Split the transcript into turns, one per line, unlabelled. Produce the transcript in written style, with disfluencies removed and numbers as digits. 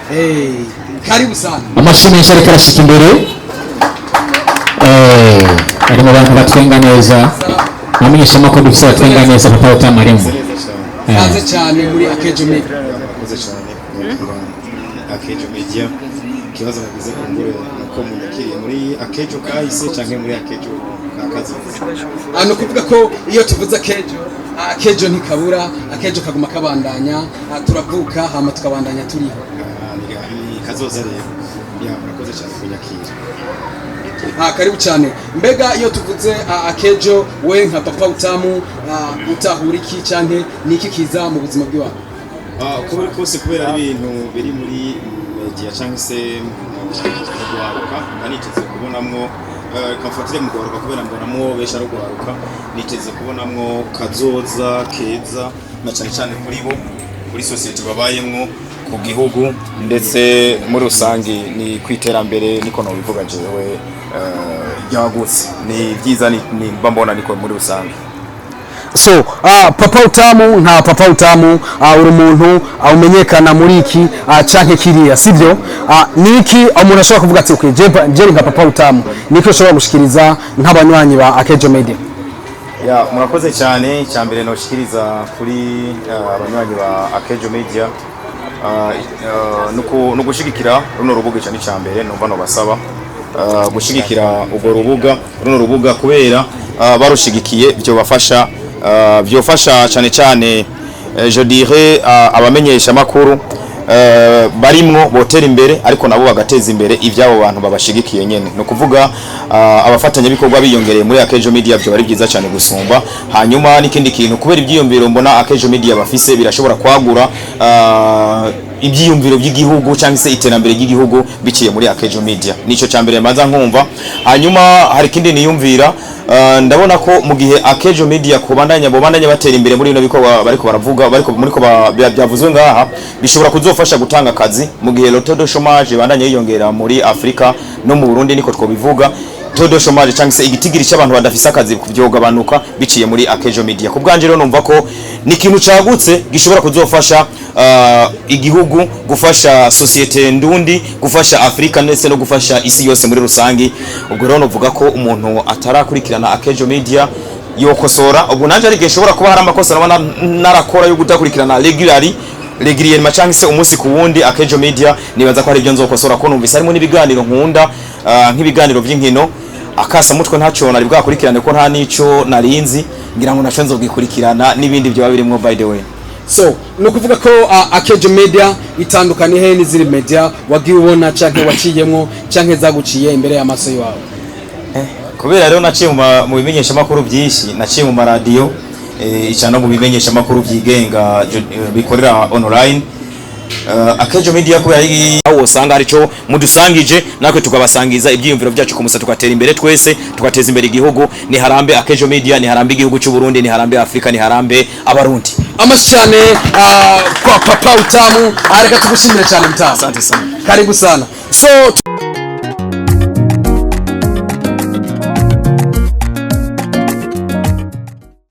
Hey, karibu sana.
Amashyi menshi ariko arashika imbere. Ari mu bantu batwenga neza, amenyesha ko dufise batwenga neza. Papa Utamu arimo.
Kaze cyane muri Akejo Media.
Murakoze cyane kunyakira Akejo Media. Ikibazo nagize kumbure nuko munyakiriye muri Akejo kahise canke muri Akejo ka kazoza?
Ni ukuvuga ko iyo tuvuze Akejo, Akejo ntikabura, Akejo kaguma kabandanya. Turavuka hama tukabandanya turiho.
Ah, ni kazoza rero. Ya, murakoze cyane kunyakira.
Karibu cyane. Mbega iyo tuvuze Akejo, we nka Papa Utamu, utahura iki canke niki kiza mu buzima bw'iwawe?
Uko biri kose, kubera ari ibintu biri muri media cyangwa se mu rwaruka, mba niteze kubonamwo, kamfatire mu rwaruka kubera mbonamwo benshi ari urwaruka, niteze kubonamwo kazoza keza, na cyane cyane kuri bo, kuri société babayemwo, ku gihugu, ndetse muri rusange ni kwiterambere, niko nobivuga jewe, ryagutse. Ni byiza, ni mba mbona niko muri rusange.
So Papa Utamu, nka Papa Utamu, uri umuntu umenyekana muri iki canke kiriya, sivyo? Niki umuntu ashobora kuvuga ati: "Okay, je nka Papa Utamu," niki ushobora gushikiriza nk'abanywanyi ba Akejo Media?
Ya, murakoze cyane. Icya mbere noshikiriza kuri abanywanyi ba Akejo Media nuko nugushigikira runo rubuga. Icyo ni icya mbere numva nobasaba, gushigikira urwo rubuga, runo rubuga, kubera barushigikiye byobafasha, byofasha cyane cyane, je dirais, abamenyesha makuru barimwo botera imbere, ariko nabo bagateza imbere ibyabo bantu babashigikiye nyene. No kuvuga abafatanyabikorwa biyongereye muri Akejo Media byo bari byiza cyane gusumba. Hanyuma n'ikindi kintu, kubera ibyiyumviro mbona Akejo Media bafise birashobora kwagura ibyiyumviro by'igihugu cyangwa se iterambere ry'igihugu biciye muri Akejo Media. Nico cya mbere mbanza nkumva. Hanyuma hari ikindi niyumvira, ndabona ko mu gihe Akejo Media kubandanya, bobandanya batera imbere muri bino bikorwa bariko baravuga, bariko muriko byavuzwe ngaha, bishobora kuzofasha gutanga akazi mu gihe le taux de chômage bandanya yiyongera muri Afrika no mu Burundi, niko twobivuga. Taux de chômage cyangwa se igitigiri cy'abantu badafise akazi byogabanuka biciye muri Akejo Media. Ku bwanje rero numva ko ni ikintu cagutse gishobora kuzofasha igihugu, gufasha société ndundi, gufasha Afrika, ndetse no gufasha isi yose muri rusangi. Ubwo rero novuga ko umuntu atarakurikirana Akejo Media yokosora. Ubwo nanje ari nshobora kuba hari amakosa naba narakora yo kudakurikirana régulièrement cyangwa se umunsi ku wundi Akejo Media. Nibaza ko hari ibyo nzokosora, ko numvise harimo n'ibiganiro nkunda, nk'ibiganiro by'inkino. Akasa mutwe ntacyo nari bwakurikirane, ko nta nico narinzi, ngira ngo naco nzogikurikirana n'ibindi byo birimwo, by the way.
So ni ukuvuga ko Akejo Media itandukanye he n'izindi media wagiye ubona canke waciyemwo canke zaguciye imbere y'amaso yawe?
Kubera rero naciye mu bimenyeshamakuru byinshi, naciye mu maradiyo, ica no mu bimenyeshamakuru byigenga bikorera online. Akejo Media, kubera ari aho usanga arico mudusangije, natwe tukabasangiza ibyiyumviro byacu kumusa, tugatera imbere twese, tugateza imbere igihugu. Ni harambe Akejo Media, ni harambe igihugu cy'u Burundi, ni harambe Afrika, ni harambe Abarundi.
Amashyi cyane kwa Papa Utamu. Reka tugushimire cyane, mutamu.
Asante sana.
Karibu sana. So